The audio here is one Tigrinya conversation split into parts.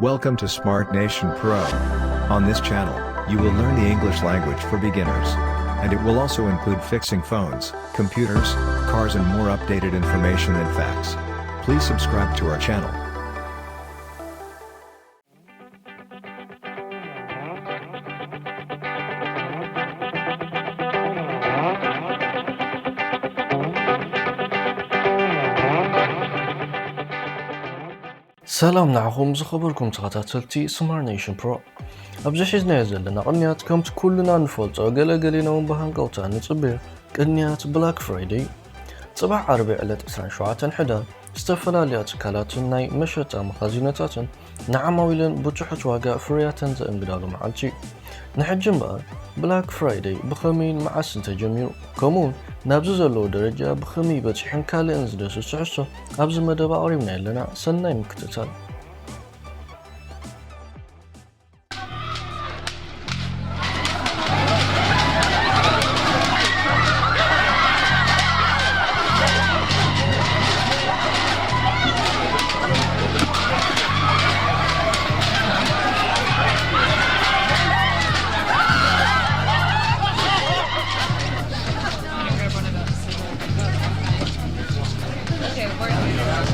Welcome to Smart Nation Pro. On this channel, you will learn the English language for beginners. And it will also include fixing phones, computers, cars, and more updated information and facts. Please subscribe to our channel. ሰላም ንዓኹም ዝኸበርኩም ተኸታተልቲ ስማርት ኔሽን ፕሮ። ኣብዚ ሒዝናዮ ዘለና ቅንያት ከምቲ ኩልና ንፈልጦ ገለ ገሊና እውን ብሃንቀውታ ንጽበዮ ቅንያት ብላክ ፍራይደይ እዩ። ጽባሕ ዓርቢ ዕለት ዕስራን ሸውዓተን ሕዳር ዝተፈላለያ ትካላትን ናይ መሸጣ መኻዚኖታትን ንዓማዊለን ብትሑት ዋጋ ፍርያተን ዘእንግዳሉ መዓልቲ እዩ። ንሕጂ እምበኣር ብላክ ፍራይደይ ብኸመይን መዓስን ተጀሚሩ፣ ከምኡውን ናብዚ ዘለዎ ደረጃ ብኸመይ በጺሑን ካልእን ዝደስስ ትሕዝቶ ኣብዚ መደብ ኣቕሪብና ኣለና። ሰናይ ምክትታል።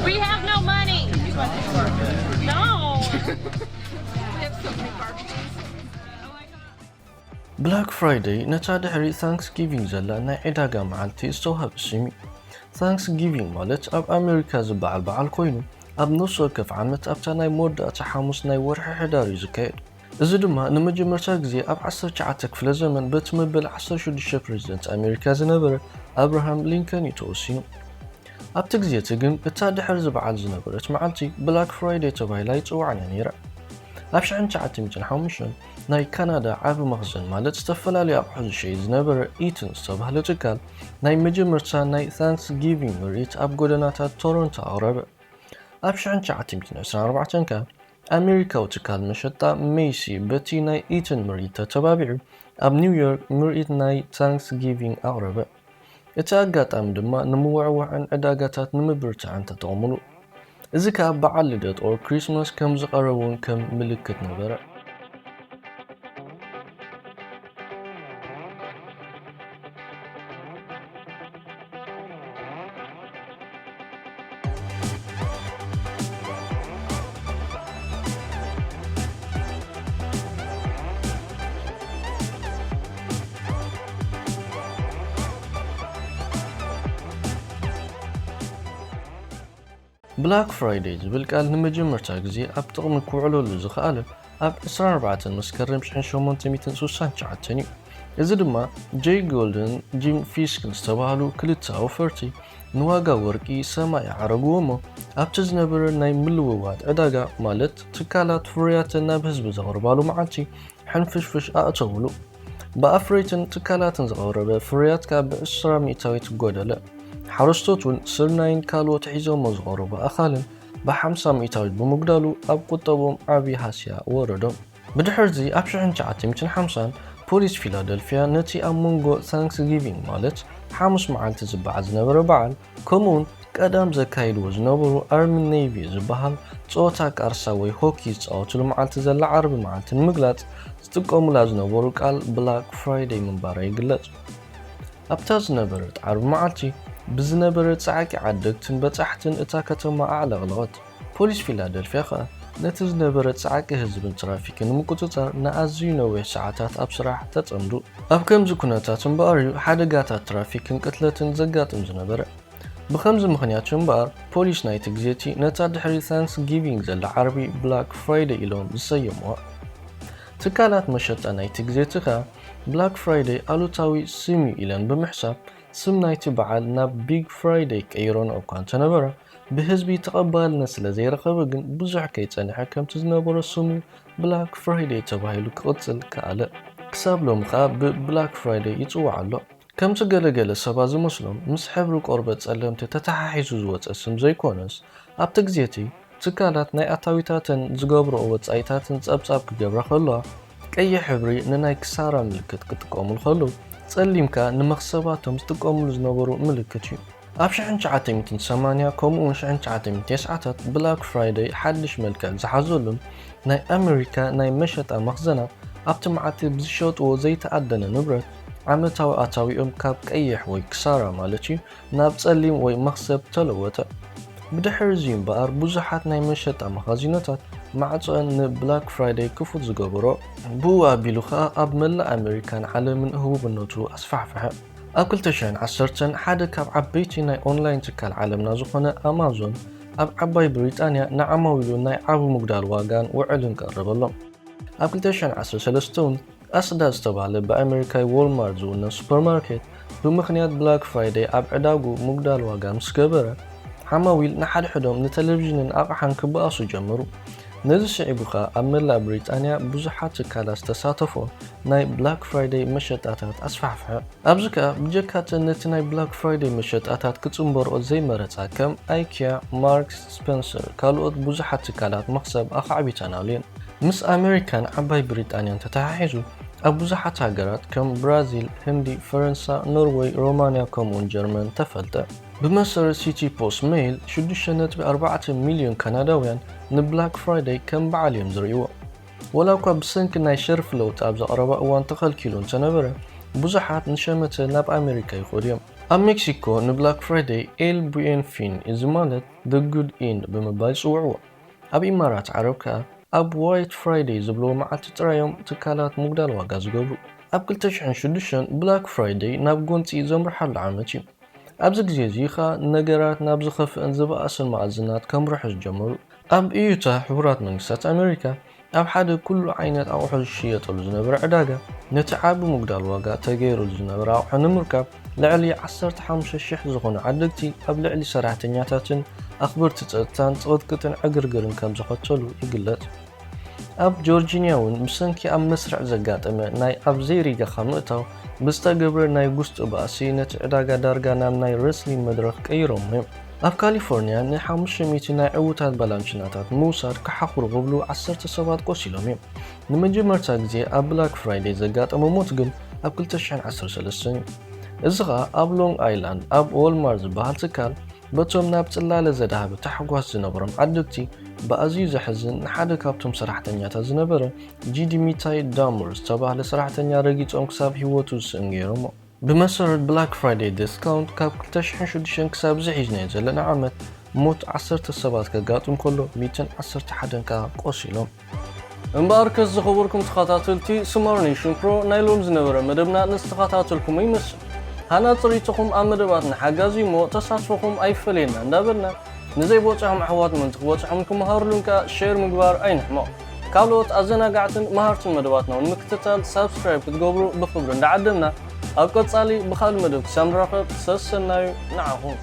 We have no money. No. We have so many barbecues. ብላክ ፍራይደይ ነታ ድሕሪ ታንክስ ጊቪንግ ዘላ ናይ ዕዳጋ መዓልቲ ዝተዋህበ ስም እዩ። ታንክስ ጊቪንግ ማለት ኣብ ኣሜሪካ ዝበዓል በዓል ኮይኑ ኣብ ነፍሲ ወከፍ ዓመት ኣብታ ናይ መወዳእታ ሓሙስ ናይ ወርሒ ሕዳር እዩ ዝካየድ። እዚ ድማ ንመጀመርታ ግዜ ኣብ ዓሰርተ ትሽዓተ ክፍለ ዘመን በቲ መበል ዓሰርተ ሽዱሽተ ፕሬዚደንት ኣሜሪካ ዝነበረ ኣብርሃም ሊንከን እዩ ተወሲኑ። ኣብቲ ግዜ እቲ ግን እታ ድሕሪ እዚ በዓል ዝነበረት መዓልቲ ብላክ ፍራይደይ ተባሂላ ኣይጽዋዕን እያ ነይራ። ኣብ ሽሕን ትሽዓተ ሚእትን ሓሙሽተን ናይ ካናዳ ዓቢ መኽዘን ማለት ዝተፈላለዩ ኣቑሑ ዝሸይጥ ዝነበረ ኢትን ዝተባህለ ትካል ናይ መጀመርታ ናይ ታንክስ ጊቪንግ ምርኢት ኣብ ጎደናታት ቶሮንቶ ኣቕረበ። ኣብ ሽሕን ትሽዓተ ሚእትን ዕስራን ኣርባዕተን ከኣ ኣሜሪካዊ ትካል መሸጣ ሜሲ በቲ ናይ ኢትን ምርኢት ተተባቢዑ ኣብ ኒውዮርክ ምርኢት ናይ ታንክስ ጊቪንግ ኣቕረበ። እቲ ኣጋጣሚ ድማ ንምውዕዋዕን ዕዳጋታት ንምብርታዕን ተጠቕሙሉ። እዚ ከኣ በዓል ልደት ኦር ክሪስማስ ከም ዝቐረበ እውን ከም ምልክት ነበረ። ብላክ ፍራይደይ ዝብል ቃል ንመጀመርታ ግዜ ኣብ ጥቕሚ ክውዕለሉ ዝኸኣለ ኣብ ዕስራን ኣርባዕተን መስከረም ሽሕን ሸሞንተ ሚእትን ስሳን ትሽዓተን እዩ። እዚ ድማ ጄይ ጎልድን ጂም ፊስክን ዝተባህሉ ክልተ ኣውፈርቲ ንዋጋ ወርቂ ሰማይ ኣዕረግዎ እሞ ኣብቲ ዝነበረ ናይ ምልውዋጥ ዕዳጋ ማለት ትካላት ፍርያተን ናብ ህዝቢ ዘቕርባሉ መዓልቲ ሕንፍሽፍሽ ኣእተውሉ። ብኣፍረይትን ትካላትን ዝቐረበ ፍርያት ካብ ብዕስራ ሚእታዊት ጎደለ። ሓረስቶት እውን ስርናይን ካልኦት ሒዞሞ ዝቐረቡ ኣኻልን ብሓምሳ ሚእታዊት ብምጉዳሉ ኣብ ቁጠቦም ዓቢ ሃስያ ወረዶም። ብድሕርዚ ኣብ ሽሕን ትሽዓተ ሚእትን ሓምሳን ፖሊስ ፊላደልፊያ ነቲ ኣብ መንጎ ታንክስ ጊቪንግ ማለት ሓሙስ መዓልቲ ዝበዓል ዝነበረ በዓል ከምኡውን ቀዳም ዘካይድዎ ዝነበሩ ኣርሚ ኔቪ ዝበሃል ጸወታ ቃርሳ ወይ ሆኪ ዝጻወትሉ መዓልቲ ዘላ ዓርቢ መዓልቲ ንምግላጽ ዝጥቀሙላ ዝነበሩ ቃል ብላክ ፍራይደይ ምንባራ ይግለጽ። ኣብታ ዝነበረት ዓርቢ መዓልቲ ብዝነበረ ጻዕቂ ዓደግትን በጻሕትን እታ ከተማ ኣዕለቕለቐት። ፖሊስ ፊላደልፊያ ኸኣ ነቲ ዝነበረ ጻዕቂ ህዝብን ትራፊክን ንምቁጽጻር ንኣዝዩ ነዊሕ ሰዓታት ኣብ ስራሕ ተጸምዱ። ኣብ ከምዚ ኩነታት እምበኣር እዩ ሓደጋታት ትራፊክን ቅትለትን ዘጋጥም ዝነበረ። ብኸምዚ ምኽንያት እዩ እምበኣር ፖሊስ ናይቲ ግዜ እቲ ነታ ድሕሪ ታንክስ ጊቪንግ ዘላ ዓርቢ ብላክ ፍራይደይ ኢሎም ዝሰየምዋ። ትካላት መሸጣ ናይቲ ግዜ እቲ ኸኣ ብላክ ፍራይደይ ኣሉታዊ ስም እዩ ኢለን ብምሕሳብ ስም ናይቲ በዓል ናብ ቢግ ፍራይደይ ቀይረንኦ እኳ እንተነበራ ብህዝቢ ተቐባልነት ስለ ዘይረኸበ ግን ብዙሕ ከይጸንሐ ከምቲ ዝነበሮ ስሙ ብላክ ፍራይደይ ተባሂሉ ክቕጽል ከኣለ። ክሳብ ሎሚ ኸኣ ብብላክ ፍራይደይ ይጽዋዕ ኣሎ። ከምቲ ገለገለ ሰባት ዝመስሎም ምስ ሕብሪ ቆርበት ጸለምቲ ተተሓሒዙ ዝወጸ ስም ዘይኮነስ ኣብቲ ግዜ እቲ ትካላት ናይ ኣታዊታተን ዝገብርኦ ወጻኢታትን ጸብጻብ ክገብራ ከለዋ ቀይሕ ሕብሪ ንናይ ክሳራ ምልክት ክጥቀሙሉ ከለዉ ጸሊም ከኣ ንመኽሰባቶም ዝጥቀሙሉ ዝነበሩ ምልክት እዩ። ኣብ ሽሕን ትሽዓተ ሚእትን ሰማንያ ከምኡውን ሽሕን ትሽዓተ ሚእትን ተስዓታት ብላክ ፍራይደይ ሓድሽ መልክዕ ዝሓዘሉን ናይ ኣሜሪካ ናይ መሸጣ መኽዘናት ኣብቲ መዓልቲ ብዝሸጥዎ ዘይተኣደነ ንብረት ዓመታዊ ኣታዊኦም ካብ ቀይሕ ወይ ክሳራ ማለት እዩ ናብ ጸሊም ወይ መኽሰብ ተለወጠ። ብድሕሪ እዚ እምበኣር ብዙሓት ናይ መሸጣ መኻዚኖታት ማዕጾአን ንብላክ ፍራይደይ ክፉት ዝገበሮ። ብኡ ኣቢሉ ኸኣ ኣብ መላእ ኣሜሪካን ዓለምን ህቡብነቱ ኣስፋሕፍሐ። ኣብ ክልተ ሽሕን ዓሰርተን ሓደ ካብ ዓበይቲ ናይ ኦንላይን ትካል ዓለምና ዝኾነ ኣማዞን ኣብ ዓባይ ብሪጣንያ ንዓማዊሉ ናይ ዓቢ ምጉዳል ዋጋን ውዕልን ቀረበሎም። ኣብ ክልተ ሽሕን ዓሰርተ ሰለስተ እውን ኣስዳ ዝተባህለ ብኣሜሪካዊ ዎልማርት ዝውነን ሱፐርማርኬት ብምኽንያት ብላክ ፍራይደይ ኣብ ዕዳጉ ምጉዳል ዋጋ ምስ ገበረ ዓማዊል ንሓድሕዶም ንቴሌቪዥንን ኣቕሓን ክበኣሱ ጀመሩ። ነዚ ስዒቡ ኸኣ ኣብ መላእ ብሪጣንያ ብዙሓት ትካላት ዝተሳተፎ ናይ ብላክ ፍራይደይ መሸጣታት ኣስፋሕፍሐ። ኣብዚ ከኣ ብጀካተን ነቲ ናይ ብላክ ፍራይደይ መሸጣታት ክጽንበርኦ ዘይመረጻ ከም ኣይኪያ፣ ማርክስ ስፐንሰር ካልኦት ብዙሓት ትካላት መኽሰብ ኣኻዕቢተናሉ እየን። ምስ ኣሜሪካን ዓባይ ብሪጣንያን ተተሓሒዙ ኣብ ብዙሓት ሃገራት ከም ብራዚል፣ ህንዲ፣ ፈረንሳ፣ ኖርወይ፣ ሮማንያ ከምኡውን ጀርመን ተፈልጠ። ብመሰረት ሲቲ ፖስት ሜይል ሽዱሽተ ነጥቢ ኣርባዕተ ሚልዮን ካናዳውያን ንብላክ ፍራይደይ ከም በዓል እዮም ዝርእይዎ። ወላ እኳ ብሰንኪ ናይ ሸርፊ ለውጢ ኣብ ዘቐረባ እዋን ተኸልኪሉ እንተነበረ ብዙሓት ንሸመተ ናብ ኣሜሪካ ይኸዱ እዮም። ኣብ ሜክሲኮ ንብላክ ፍራይደይ ኤል ቡኤን ፊን እዚ ማለት the good end ብምባል ይጽውዕዎ። ኣብ ኢማራት ዓረብ ከኣ ኣብ ዋይት ፍራይደይ ዝብልዎ መዓልቲ ጥራይ እዮም ትካላት ምጉዳል ዋጋ ዝገብሩ። ኣብ ክልተ ሽሕን ሽዱሽተን ብላክ ፍራይደይ ናብ ጎንጺ ዘምርሓሉ ዓመት እዩ። ኣብዚ ግዜ እዚ ኸኣ ነገራት ናብ ዝኸፍእን ዝበኣስን መኣዝናት ከምርሑ ዝጀመሩ። ኣብ እዩታ ሕቡራት መንግስታት ኣሜሪካ ኣብ ሓደ ኩሉ ዓይነት ኣቑሑ ዝሽየጠሉ ዝነበረ ዕዳጋ ነቲ ዓቢ ምጉዳል ዋጋ ተገይሩሉ ዝነበረ ኣቑሑ ንምርካብ ልዕሊ ዓሰርተ ሓሙሽተ ሽሕ ዝኾኑ ዓደግቲ ኣብ ልዕሊ ሰራሕተኛታትን ኣኽበርቲ ጸጥታን ጽቕጥቅጥን ዕግርግርን ከም ዘኸተሉ ይግለጽ። ኣብ ጆርጂንያ እውን ብሰንኪ ኣብ መስርዕ ዘጋጠመ ናይ ኣብ ዘይሪጋኻ ምእታው ብዝተገብረ ናይ ጉስጢ ባእሲ ነቲ ዕዳጋ ዳርጋ ናብ ናይ ረስሊን መድረኽ ቀይሮሞ እዮም። ኣብ ካሊፎርንያ ንሓሙሽተ ሚእቲ ናይ ዕዉታት ባላንችናታት ምውሳድ ክሓኹሩ ክብሉ ዓሰርተ ሰባት ቆሲሎም እዮም። ንመጀመርታ ግዜ ኣብ ብላክ ፍራይደይ ዘጋጠመ ሞት ግን ኣብ ክልተ ሽሕን ዓሰርተ ሰለስተን እዩ። እዚ ኸኣ ኣብ ሎንግ ኣይላንድ ኣብ ዎልማርት ዝበሃል ትካል በቶም ናብ ጽላለ ዘድሃበ ታሕጓስ ዝነበሮም ዓደግቲ ብኣዝዩ ዘሕዝን ንሓደ ካብቶም ሰራሕተኛታት ዝነበረ ጂዲ ሚታይ ዳሙር ዝተባህለ ሰራሕተኛ ረጊጾም ክሳብ ህይወቱ ዝስእን ገይሮሞ። ብመሰረት ብላክ ፍራይደይ ዲስካውንት ካብ ክልተ ሽሕን ሽዱሽተን ክሳብ እዚ ሒዝናዮ ዘለና ዓመት ሞት ዓሰርተ ሰባት ከጋጥም ከሎ ሚእትን ዓሰርተ ሓደን ከኣ ቆሲሎም። እምበኣርከስ ዝኸበርኩም ተኸታተልቲ ስማር ኔሽን ፕሮ ናይ ሎም ዝነበረ መደብና ንዝተኸታተልኩሞ ይመስል። ሃናጺ ርእይቶኹም ኣብ መደባትና ሓጋዚ እሞ ተሳትፎኹም ኣይፈለየና እንዳበልና ንዘይበጽሖም ኣሕዋት ምእንቲ ክበጽሖምን ክመሃርሉን ከኣ ሼር ምግባር ኣይንሕመቕ። ካልኦት ኣዘናጋዕትን መሃርትን መደባትና እውን ምክትታል ሳብስክራይብ ክትገብሩ ብኽብሪ እንዳዓደምና ኣብ ቀጻሊ ብኻልእ መደብ ክሳብ ንራኸብ ሰሰናዩ ንዓኹም።